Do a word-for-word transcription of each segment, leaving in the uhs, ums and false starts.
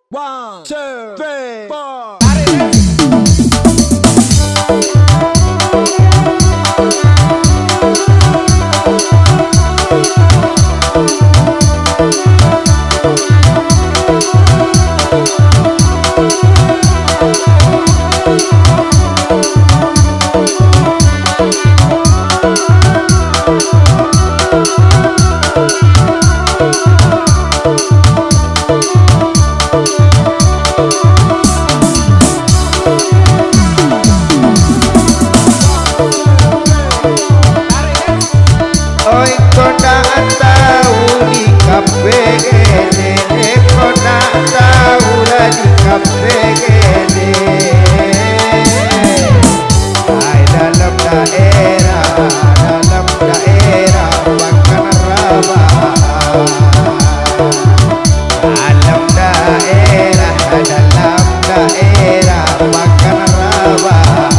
One, two, three, four. Oi, kok ndak tau di kafe gede, kok ndak tau lah di kafe gede. Ai, dalam daerah, dalam daerah Pakan Rabahan. Dalam daerah, dalam daerah Pakan Rabahan.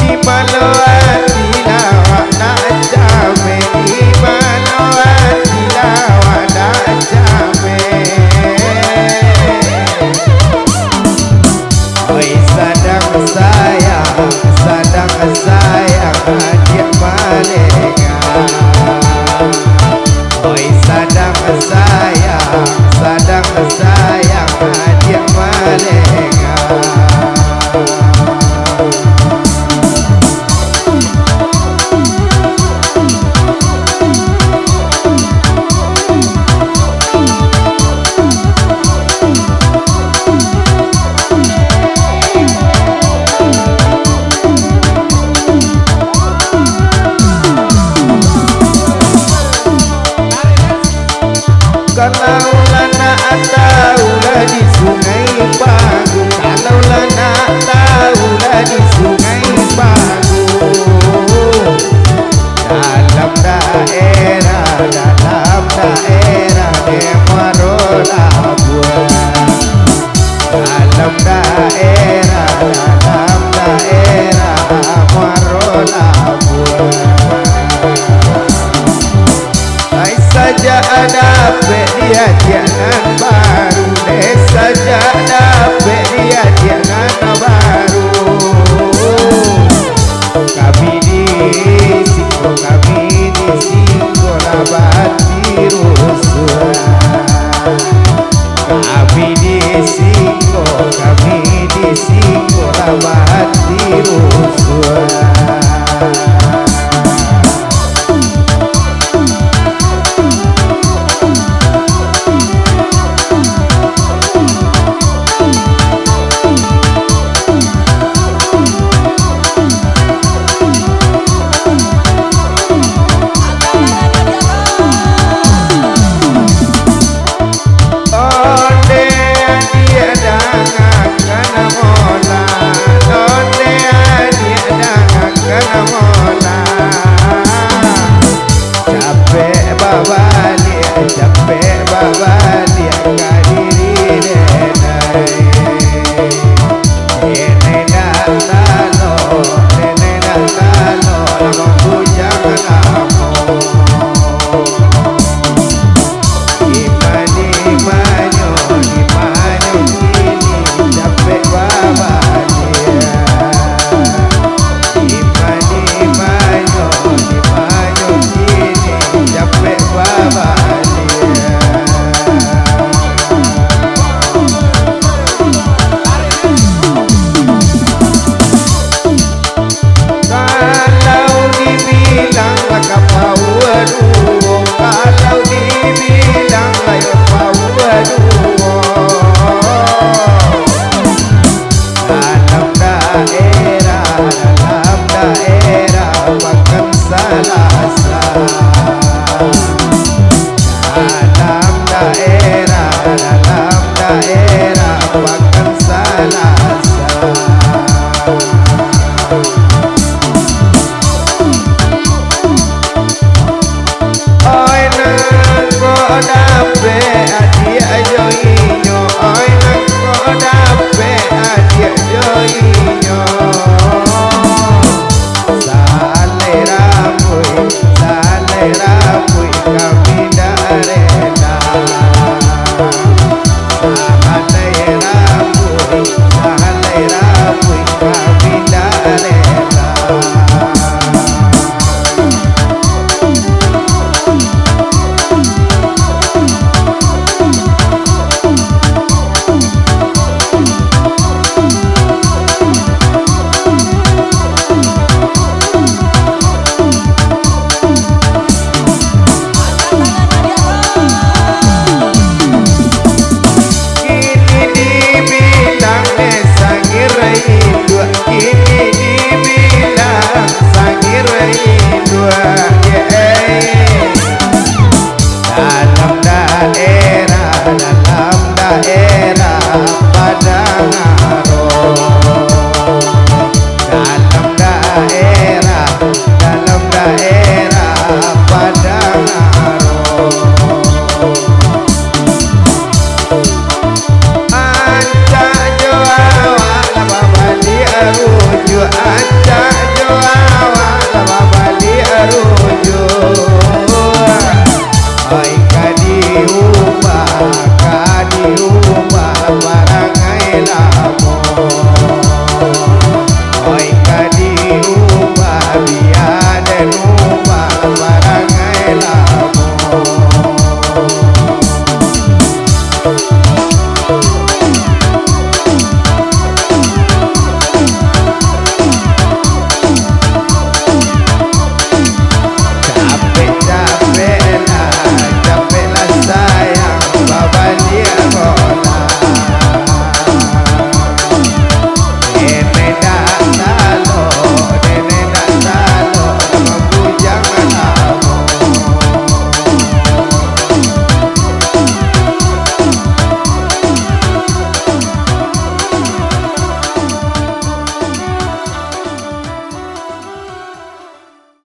Di mano ati lawak nak jameh, di mano ati lawak nak jameh. Oi, sadang sayang, sadang sayang, adiak malengah. Oi, sadang sayang, sadang sayang, adiak malengah. Kalau lah nak tahu lah di Sungai Pagu, kalau lah nak tahu lah di Sungai Pagu, dalam daerah, dalam daerah Muaro Labuan. Dalam daerah, dalam daerah Muaro Labuan. Ai, sajak dapek diagiah nan baru, deh, sajak dapek diagiah nan baru. Kami di siko, kami di siko lah batirusuan. Kami di siko, kami di siko lah batirusuan. Onde adiak dangakan mola, onde adiak dangakan mola. Capek babaliak, capek babaliak ka diri denai. Denai ndak talok, denai ndak talok, lah mambujang lamo. Di ma-, di manyo, di manyo kini capek babaliak. Di ma-, di manyo, di manyo kini capek babaliak. Kalau dibilang lah ka paua duo, kalau dibilang lah yo paua duo. Dalam daerah, dalam daerah Pakan Salasa. Dalam daerah, dalam daerah Pakan Salasa. Oi, nan kok dapek adiak jo inyo, oi, nan kok dapek adiak jo inyo. Salai rambuik, salai rambuik, kami ndak rela. Dalam daerah, dalam daerah Padang Aro. Dalam daerah, dalam daerah Padang Aro. Rancak jo awak lah babaliak rujuak, rancak jo awak lah babaliak rujuak. Ai ka diubah, ka diubah parangai lah